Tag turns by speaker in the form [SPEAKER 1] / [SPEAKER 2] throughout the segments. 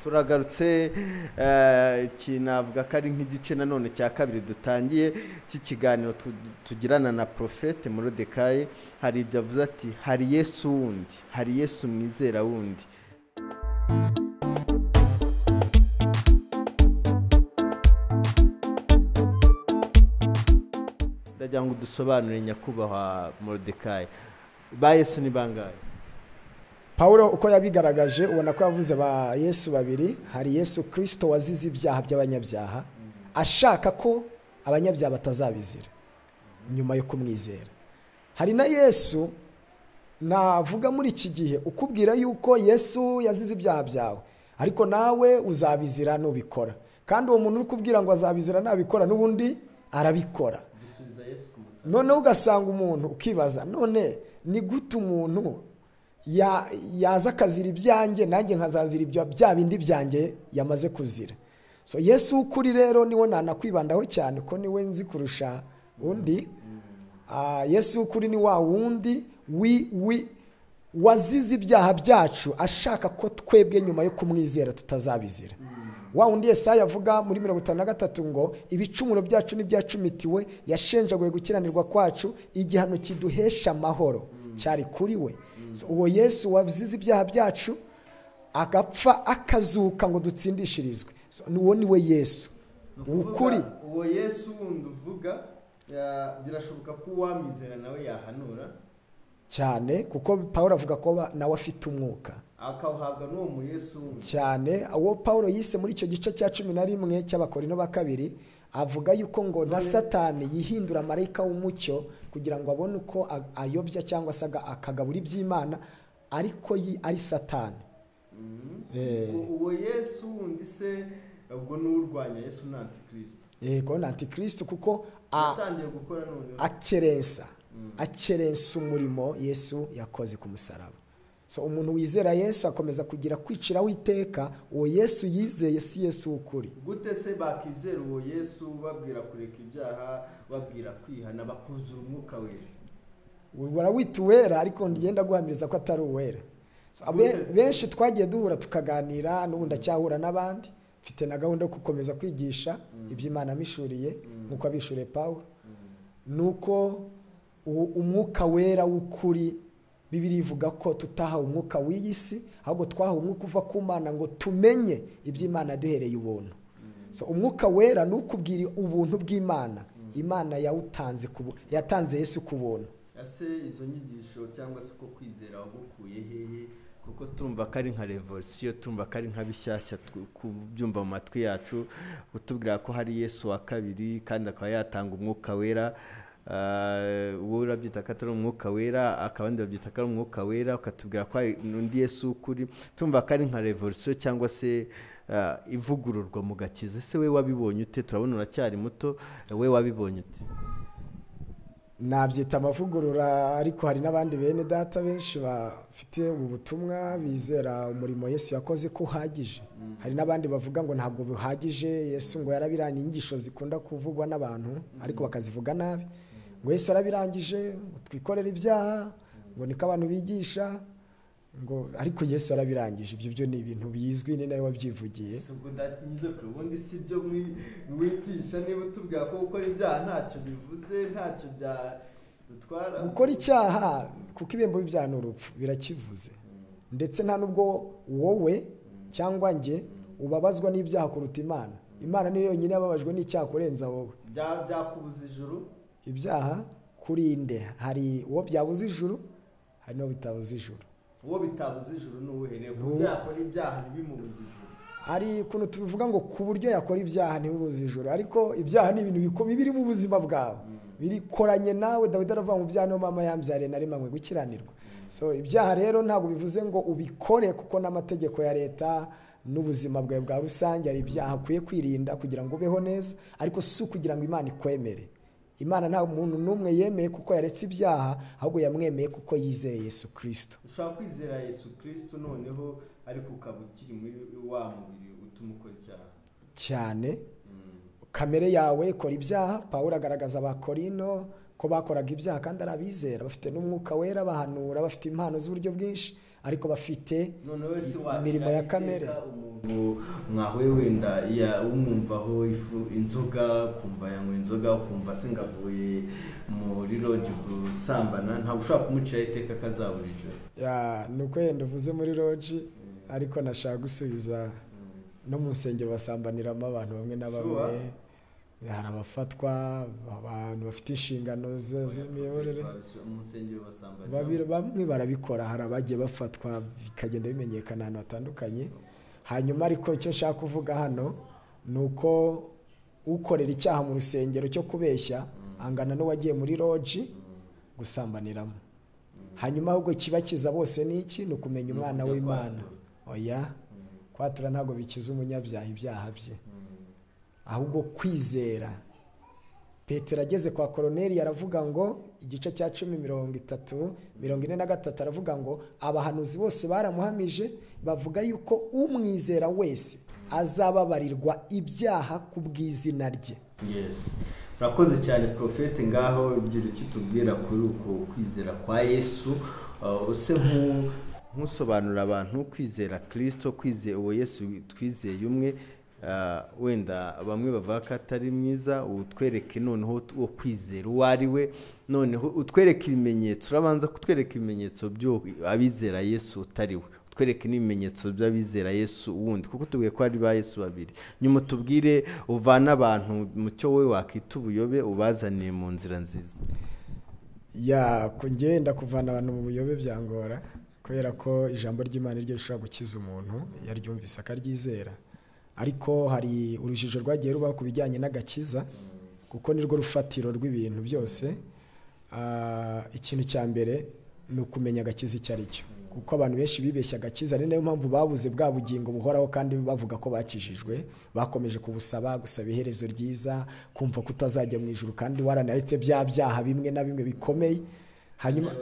[SPEAKER 1] Turagarutse, kinavuga ko ari nk'igice nanone cya kabiri dutangiye cy'ikiganiro tugirana na Prophète Morodekayi. Hari ibyo avuze ati hari Yesu wundi, hari Yesu mwizera wundi. Ndagira ngo dusobanure nyakubahwa Morodekayi, ba Yesu ni bangahe?
[SPEAKER 2] Paulo uko yabigaragaje ubona ko yavuze ba Yesu babiri. Hari Yesu Kristo wazize ibyaha by'abanyabyaha ashaka ko abanyabyaha batazabizira nyuma yo kumwizera. Hari na Yesu navuga muri iki gihe ukubwira yuko Yesu yazize ibyaha byawe ariko nawe uzabizira nubikora, kandi uwo muntu uri kubwira ngo azabizira nabikora n'ubundi arabikora. None ugasanga umuntu ukibaza, none ni gute umuntu yaza akazira ibyanjye nanjye nkazazira ibyo bya bindi byanjye yamaze kuzira? So Yesu ukuri rero niwe nanakwibandaho cyane ko niwe nzi kurusha undi. Yesu ukuri ni wa wundi wazize ibyaha byacu ashaka ko twebwe nyuma yo kumwizera tutazabizira. Wa wundi Yesaya avuga muri 53 ngo ibicumuro byacu n'ibyacumitiwe, yashenjaguye gukiranirwa kwacu, igihano kiduhesha amahoro cyari kuri we. So, uwo Yesu wazize ibyaha byacu agapfa akazuka ngo dutsindishirizwe, so uwo ni we Yesu ukuri.
[SPEAKER 1] Uwo Yesu wundi uvuga birashoboka ko uwamwizera nawe yahanura
[SPEAKER 2] cyane, kuko Paulo avuga ko nawe afite umwuka
[SPEAKER 1] akawuhabwa n'uwo mu Yesu wundi
[SPEAKER 2] cyane. Uwo Paulo yise muri icyo gice cya 11 cy'Abakorinto ba kabiri avuga yuko ngo na Satani yihindura marayika w'umucyo kugira ngo abone uko ayobya cyangwa se akagabura iby'Imana, ariko ari Satani.
[SPEAKER 1] Uwo Yesu wundi se ubwo n'urwanya Yesu na Antikristo?
[SPEAKER 2] Yego, na Antikristo, kuko
[SPEAKER 1] yatangiye gukora none
[SPEAKER 2] akerensa umurimo Yesu yakoze ku musaraba. So umuntu wizera Yesu akomeza kugira kwiciraho iteka uwo Yesu yizeye, si Yesu ukuri.
[SPEAKER 1] Gute se bakizera uwo Yesu babwira kureka ibyaha, babwira kwihana, bakuzura umwuka wera?
[SPEAKER 2] Barawita uwera ariko ngenda guhamiriza ko atari uwera. So, benshi twagiye duhura tukaganira, n'ubu ndacyahura n'abandi, mfite na gahunda yo gukomeza kwigisha iby'Imana mishuriye nkuko abishuriye Paulo. Nuko umwuka wera w'ukuri, Bibiliya ivuga ko tutahawe umwuka w'iyi si, ahubwo twahawe umwuka uva ku Mana ngo tumenye iby'Imana duhereye ubuntu. So umwuka wera ni ukubwira ubuntu bw'Imana. Imana yawutanze, yatanze Yesu ku buntu.
[SPEAKER 1] Ese izo nyigisho cyangwa se ko kwizera wagukuye hehe? Kuko tumva ko ari nka revolution, tumva ko ari nka bishyashya kubyumva mu matwi yacu, utubwira ko hari Yesu wa kabiri kandi akaba yatanga umwuka wera. Wowe urabyita ko atari umwuka wera, akabandi babyita ko ari umwuka wera, ukatubwira ko hari undi Yesu ukuri. Tumva ko ari nka revolution cyangwa se ivugururwa mu gakiza. Ese we wabibonye ute? Turabona uracyari muto, we wabibonye ute?
[SPEAKER 2] Nabyita amavugurura, ariko hari n'abandi bene data benshi bafite ubu butumwa bizera umurimo Yesu yakoze ko uhagije. Hari n'abandi bavuga ngo ntabwo buhagije, Yesu ngo yarabirangije, inyigisho zikunda kuvugwa n'abantu ariko bakazivuga nabi, ngo Yesu yarabirangije, ngo twikorere ibyaha, ngo niko abantu bigisha, ngo ariko Yesu yarabirangije. Ibyo byo ni ibintu bizwi, ni nawe wabyivugiye.
[SPEAKER 1] Ubundi si byo mwitisha niba utubwira ko gukora ibyaha ntacyo bivuze, ntacyo byadutwara.
[SPEAKER 2] Gukora icyaha kuko ibihembo by'ibyaha ni urupfu, birakivuze. Ndetse nta nubwo wowe cyangwa njye ubabazwa n'ibyaha kuruta Imana. Imana niyo yonyine yababajwe n'icyaha kurenza wowe.
[SPEAKER 1] Byakubuza ijuru
[SPEAKER 2] ibyaha kurinde. Hari uwo byabuze ijuru, hari n'uwo bitabuze ijuru.
[SPEAKER 1] Uwo bitabuze ijuru ni uwuhe? Kuko yakora ibyaha ntibimubuze ijuru.
[SPEAKER 2] Hari ukuntu tubivuga ngo ku buryo yakora ibyaha ntibibuze ijuru, ariko ibyaha ni ibintu biri mu buzima bwawe, birikoranye nawe. Dawidi aravuga ngo ibyaha niyo mama yambyariye naremanywe gukiranirwa. So ibyaha rero ntabwo bivuze ngo ubikore, kuko n'amategeko ya leta n'ubuzima bwawe bwa rusange hari ibyaha ukwiye kwirinda kugira ngo ubeho neza, ariko si ukugira ngo Imana ikwemere. Imana nta muntu n'umwe yemeye kuko yaretse ibyaha, ahubwo yamwemeye kuko yizeye Yesu Kristo.
[SPEAKER 1] Ushobora kwizera Yesu Kristo noneho ariko ukaba ukiri muri wa mubiri utuma ukora icyaha
[SPEAKER 2] cyane. Kamere yawe ikora ibyaha. Pawulo agaragaza Abakorino ko bakoraga ibyaha kandi arabizera, bafite n'umwuka wera, bahanura, bafite impano z'uburyo bwinshi, ariko bafite imirimo ya kamere.
[SPEAKER 1] Mwahuye wenda umwumvaho ifu inzoga, kumva yanywa inzoga, ukumva se ngavuye muri lodge gusambana, ntabwo ushobora kumucira iteka akazabura ijoro.
[SPEAKER 2] Ya nuko yenda uvuze muri lodge, ariko nashaka gusubiza no mu nsengero basambaniramo abantu bamwe na bamwe. Hari abafatwa, abantu bafite inshingano z'imiyoborere bamwe barabikora, hari abagiye bafatwa bikagenda bimenyekana ahantu hatandukanye. Hanyuma ariko icyo nshaka kuvuga hano ni uko ukorera icyaha mu rusengero cyo kubeshya angana n'uwagiye muri lodge gusambaniramo. Hanyuma ahubwo kibakiza bose ni iki? Ni ukumenya umwana w'Imana. Oya, kwatura ntabwo bikiza umunyabyaha ibyaha bye, ahubwo kwizera. Petero ageze kwa Koroneli aravuga ngo igice cya 10 30 43 aravuga ngo abahanuzi bose baramuhamije bavuga yuko umwizera wese azababarirwa ibyaha kubw'izina rye.
[SPEAKER 1] Yes, urakoze cyane Profete. Ngaho ugira icyo tubwira kuri uko kwizera kwa Yesu, use nkusobanura abantu kwizera Kristo, kwizera uwo Yesu twizeye umwe. Wenda bamwe bavuga ko atari mwiza, utwereke noneho uwo kwizera uwo ari we, noneho utwereke ibimenyetso. Urabanza kutwereka ibimenyetso byo abizera Yesu utari we, utwereke n'ibimenyetso by'abizera Yesu wundi, kuko tubwiye ko ari ba Yesu babiri. Nyuma tubwire uvana abantu mu cyo wowe wakita ubuyobe ubazaniye mu nzira nziza.
[SPEAKER 2] Ya kugenda kuvana abantu mu buyobe byangora, kubera ko ijambo ry'Imana ryo rishobora gukiza umuntu yaryumvise akaryizera. Ariko hari urujijo rwagiye rubaho ku bijyanye n'agakiza, kuko nirwo rufatiro rw'ibintu byose. Ikintu cya mbere ni ukumenya agakiza icyo ari cyo, kuko abantu benshi bibeshya agakiza, ni nayo mpamvu babuze bwa bugingo buhoraho kandi bavuga ko bakijijwe, bakomeje kubusaba, gusaba iherezo ryiza, kumva kutazajya mu ijuru kandi waranaretse bya byaha bimwe na bimwe bikomeye. Hanyuma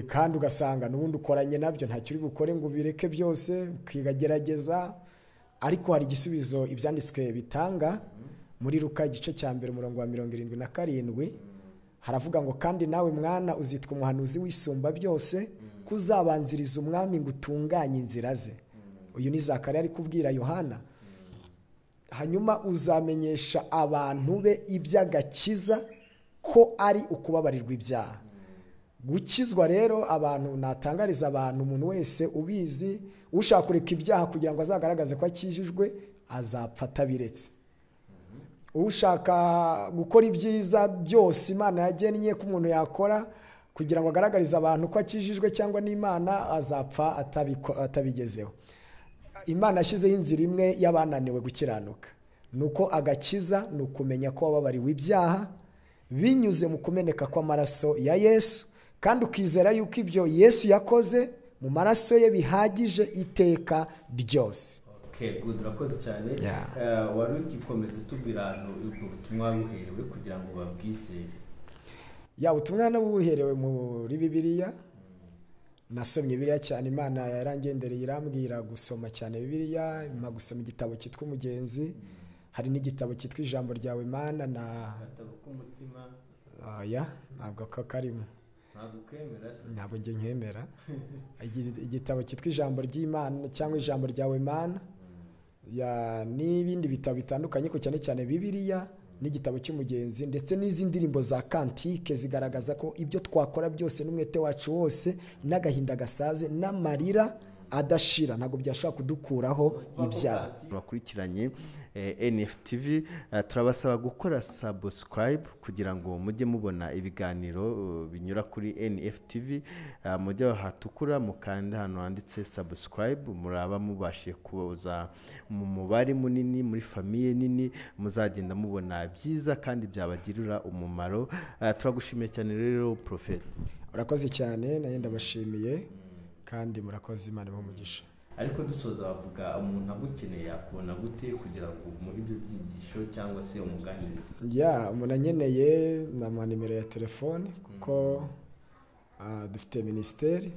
[SPEAKER 2] kandi ugasanga n'ubundi ukoranye nabyo ntacyo uri bukore ngo ubireke byose, ukigerageza. Ariko hari igisubizo ibyanditswe bitanga muri Luka igice cya 1 umurongo wa 77, haravuga ngo kandi nawe mwana uzitwa umuhanuzi w'isumba byose, kuzabanziriza umwami ngo utunganye inzira ze. Uyu ni Zakariya ari kubwira Yohana. Hanyuma uzamenyesha abantu be iby'agakiza ko ari ukubabarirwa ibyaha. Gukizwa rero abantu natangariza abantu, umuntu wese ubizi ushaka kureka ibyaha kugira ngo azagaragaze ko akijijwe azapfa atabiretse. Ushaka gukora ibyiza byose Imana yagennye ko umuntu yakora kugira ngo agaragarize abantu ko akijijwe cyangwa n'Imana, azapfa atabigezeho. Imana yashyizeho inzira imwe y'abananiwe gukiranuka, nuko agakiza ni ukumenya ko wababariwe ibyaha binyuze mu kumeneka kw'amaraso ya Yesu, kandi ukizera yuko ibyo Yesu yakoze mu maraso ye bihagije iteka ryose.
[SPEAKER 1] Okay, good, urakoze cyane. Wari ugikomeza tubwira ahantu ubwo butumwa buherewe kugira ngo babwizere.
[SPEAKER 2] Ya, ubutumwa buherewe muri Bibiliya. Nasomye Bibiliya cyane, Imana yarangendereye irambwira gusoma cyane Bibiliya, impa gusoma igitabo cyitwa Umugenzi, hari n'igitabo cyitwa Ijambo ryawe Mana na
[SPEAKER 1] agatabo k'umutima.
[SPEAKER 2] Oya, ntabwo ko karimo. Ntabwo njye nkemera. Igitabo cyitwa Ijambo ry'Imana cyangwa Ijambo ryawe Mana, ya n'ibindi bitabo bitandukanye, ko cyane cyane Bibiliya n'igitabo cy'Umugenzi ndetse n'izindi ndirimbo za kantike zigaragaza ko ibyo twakora byose n'umwete wacu wose n'agahinda gasaze n'amarira adashira ntabwo byashobora kudukuraho ibyaha.
[SPEAKER 1] Bakurikiranye NFTV, turabasaba gukora subscribe kugira ngo mujye mubona ibiganiro binyura kuri NFTV. Mujye hatukura mukanda hano handitse subscribe, muraba mubashe kuza mu mubare munini, muri famiye nini, muzagenda mubona byiza kandi byabagirira umumaro. Turagushimiye cyane rero Prophet.
[SPEAKER 2] Urakoze cyane, naye ndabashimiye kandi murakoze, Imana ibahe umugisha.
[SPEAKER 1] Ariko dusoza bavuga umuntu agukeneye yakubona gute kugira ngo umuhe ibyo byigisho cyangwa se umuganirize?
[SPEAKER 2] Ya, umuntu anyeneye na nimero ya telefone, kuko dufite minisiteri.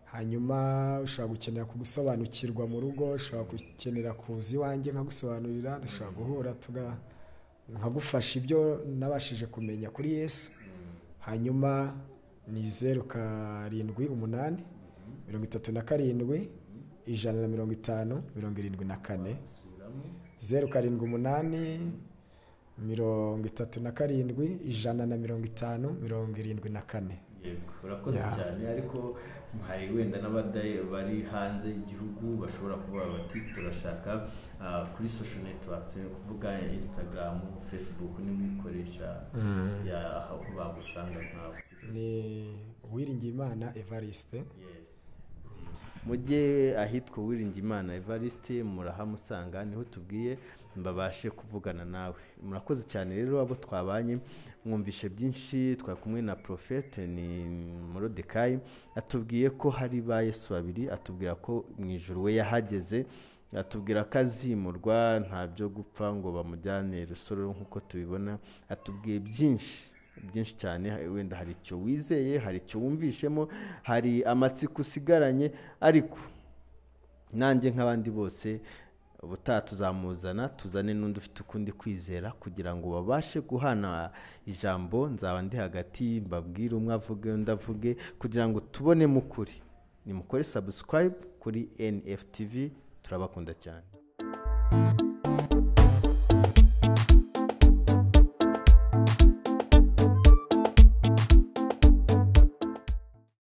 [SPEAKER 2] Hanyuma ushobora gukenera kugusobanukirwa mu rugo, ushobora gukenera kuza iwanjye nkagusobanurira, dushobora guhura nkagufasha ibyo nabashije kumenya kuri Yesu. Hanyuma Ni 078 37 150 74. 078 37 150 74.
[SPEAKER 1] Yego, urakoze cyane. Ariko hari wenda n'abadaye bari hanze y'igihugu bashobora kuba bati turashaka kuri social networks, ni ukuvuga Instagram, Facebook nimwikoresha ya aho bagusanga nkawe?
[SPEAKER 2] Ni Uwiringiyimana Evariste.
[SPEAKER 1] Yes. Mujye ahitwa Uwiringiyimana Evariste murahamusanga, niho tubwiye mbabashe kuvugana nawe. Murakoze cyane rero abo twabanye, mwumvishe byinshi. Twari kumwe na Prophète ni Morodekayi, atubwiye ko hari ba Yesu babiri, atubwira ko mu ijuru we yahageze, atubwira ko azimurwa nta byo gupfa ngo bamujyane Rusororo nk'uko tubibona. Atubwiye byinshi byinshi cyane, wenda hari icyo wizeye, hari icyo wumvishemo, hari amatsiko usigaranye, ariko nanjye nk'abandi bose ubutaha tuzamuzana, tuzane n'undi ufite ukundi kwizera kugira ngo babashe guhana ijambo. Nzaba ndi hagati mbabwire, umwe avuge undi avuge, kugira ngo tubonemo ukuri. Nimukore subscribe kuri NFTV, turabakunda cyane.